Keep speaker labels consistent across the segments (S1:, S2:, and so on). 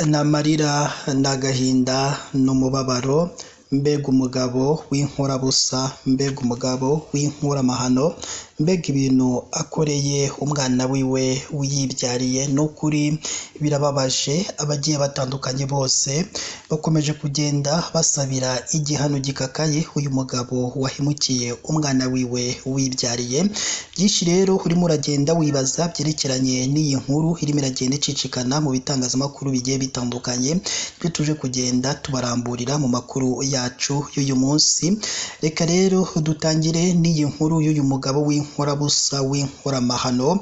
S1: Ni amarira n'agahinda n'umubabaro, mbega umugabo w'inkorabusa, mbega umugabo w'inkuramahano, mbega ibintu akoreye umwana wiwe wiyibyariye, ni ukuri birababaje, abagiye batandukanye bose bakomeje kugenda basabira igihano gikakaye uyu mugabo wahemukiye umwana wiwe wibyariye. Byinshi rero urimo uragenda wibaza byerekeranye n'iyi nkuru irimo iragenda icicikana mu bitangazamakuru bigiye bitandukanye, ibyo tuje kugenda tubaramburira mu makuru yacu y'uyu munsi. Reka rero dutangire n'iyi nkuru y'uyu mugabo w'inkorabusa w'inkoramahano,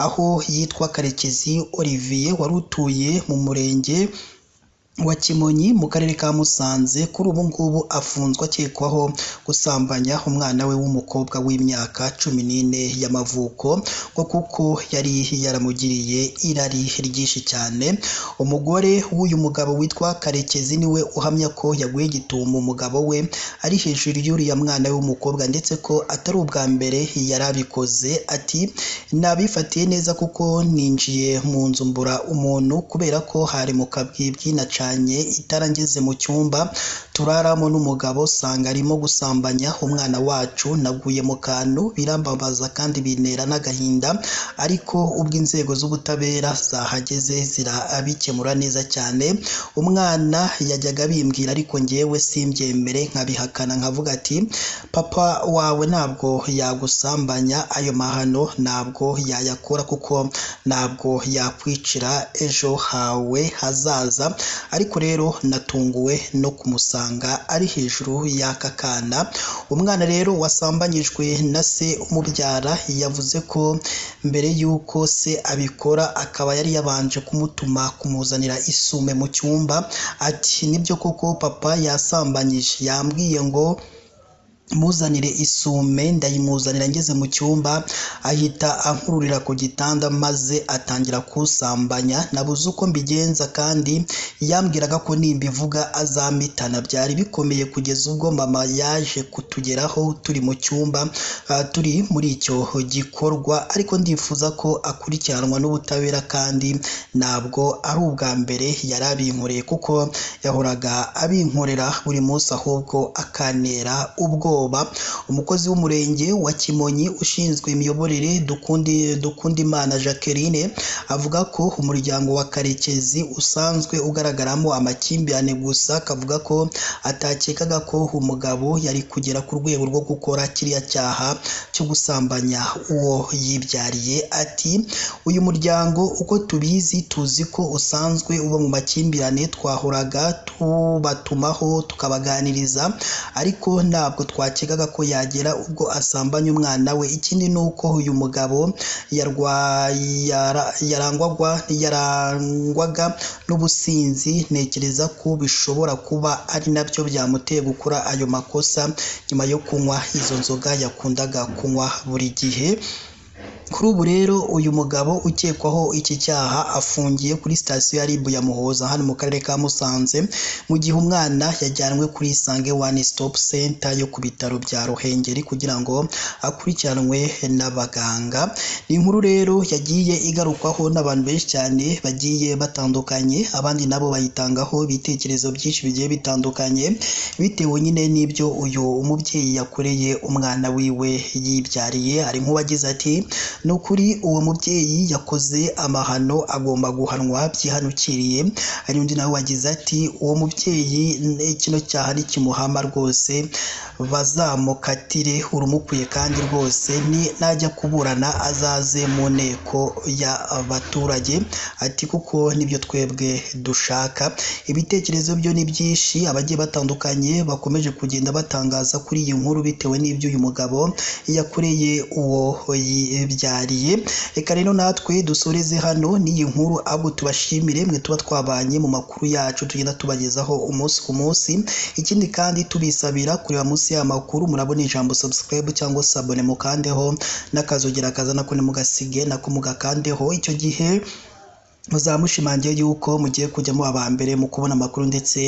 S1: aho yitwa Karekezi Olivier wari utuye mu murenge wa Kimonyi mu karere ka Musanze, kuri ubu ngubu afunzwe akekwaho gusambanya umwana we w'umukobwa w'imyaka 14 y'amavuko, ngo kuko yari yaramugiriye irari ryinshi cyane. Umugore w'uyu mugabo witwa Karekezi niwe uhamya ko yaguye gitumo umugabo we ari hejuru y'uriya mwana we w'umukobwa, ndetse ko atari ubwa mbere yari abikoze. Ati nabifatiye neza kuko ninjiye mu nzu mbura umuntu kubera ko hari mu kabwibwi, nacanye itara ngeze mu cyumba turaramo n'umugabo sanga arimo gusambanya umwana wacu, naguye mu kantu birambabaza kandi bintera n'agahinda, ariko ubwo inzego z'ubutabera zahageze zirabikemura neza cyane. Umwana yajyaga abimbwira ariko njyewe simbyemere, nkabihakana nkavuga ati papa wawe ntabwo yagusambanya, ayo mahano ntabwo yayakora kuko ntabwo yakwicira ejo hawe hazaza. Ariko rero natunguwe no kumusanga ari hejuru y'aka kana. Umwana rero wasambanyijwe na se umubyara yavuze ko mbere y'uko se abikora akaba yari yabanje kumutuma kumuzanira isume mu cyumba. Ati nibyo koko papa yasambanyije, yambwiye ngo muzanire isume, ndayimuzanira ngeze mu cyumba ahita ankururira ku gitanda maze atangira kusambanya, nabuze uko mbigenza kandi yambwiraga ko nimbivuga azampitana. Byari bikomeye kugeza ubwo mama yaje kutugeraho turi mu cyumba, turi muri icyo gikorwa, ariko ndifuza ko akurikiranwa n'ubutabera kandi ntabwo ari ubwa mbere yari abinkoreye kuko yahoraga abinkorera buri munsi ahubwo akantera ubwoba. Umukozi w'umurenge wa Kimonyi ushinzwe imiyoborere Dukundimana Jacqueline avuga ko umuryango wa Karekezi usanzwe ugaragaramo amakimbirane gusa, akavuga ko atakekaga ko umugabo yari kugera ku rwego rwo gukora kiriya cyaha cyo gusambanya uwo yibyariye. Ati uyu muryango uko tubizi tuzi ko usanzwe uba mu makimbirane, twahoraga tubatumaho tukabaganiriza, ariko ntabwo twakekaga ko yagera ubwo asambanya umwana we. Ikindi ni uko uyu mugabo yarangwaga n'ubusinzi, ntekereza ko bishobora kuba ari nabyo byamuteye gukora ayo makosa nyuma yo kunywa izo nzoga yakundaga kunywa buri gihe. Kuri ubu rero uyu mugabo ukekwaho iki cyaha afungiye kuri sitasiyo ya RIB ya Muhoza hano mu karere ka Musanze, mu gihe umwana yajyanwe kuri Isange One Stop Center yo ku bitaro bya Ruhengeri kugira ngo akurikiranwe n'abaganga. Ni inkuru rero yagiye igarukwaho n'abantu benshi cyane bagiye batandukanye, abandi nabo bayitangaho ibitekerezo byinshi bigiye bitandukanye bitewe nyine n'ibyo uyu umubyeyi yakoreye umwana wiwe yibyariye. Hari nk'uwagize ati ni ukuri uwo mubyeyi yakoze amahano agomba guhanwa byihanukiriye. Hari undi nawe wagize ati uwo mubyeyi kino cyaha nikimuhama rwose bazamukatire urumukwiye, kandi rwose najya kuburana azaze mu nteko y'abaturage, ati kuko nibyo twebwe dushaka. Ibitekerezo byo ni byinshi, abagiye batandukanye bakomeje kugenda batangaza kuri iyi nkuru bitewe n'ibyo uyu mugabo yakoreye uwo yibyariye. Reka rero natwe dusoreze hano n'iyi nkuru, ahubwo tubashimire mwe tuba twabanye mu makuru yacu tugenda tubagezaho umunsi ku munsi. Ikindi kandi tubisabira kureba munsi y'amakuru murabona ijambo subscribe cyangwa se abone, mukandeho n'akazogera kaza nako ntimugasige nako mugakandeho. Icyo gihe Muzaba mushimangiye yuko mugiye kujya muba aba mbere mu kubona amakuru ndetse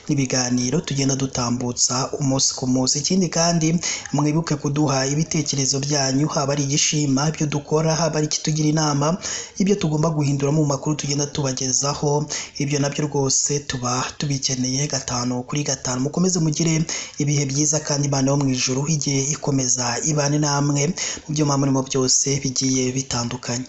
S1: n'ibiganiro tugenda dutambutsa umunsi ku munsi. Ikindi kandi mwibuke kuduha ibitekerezo byanyu, haba ari igishima ibyo dukora, haba ari ikitugira inama ibyo tugomba guhindura mu makuru tugenda tubagezaho, ibyo nabyo rwose tuba tubikeneye 5 kuri 5. Mukomeze mugire ibihe byiza kandi Imana yo mu ijuru ijye ikomeza ibane namwe mu byo muba murimo byose bigiye bitandukanye.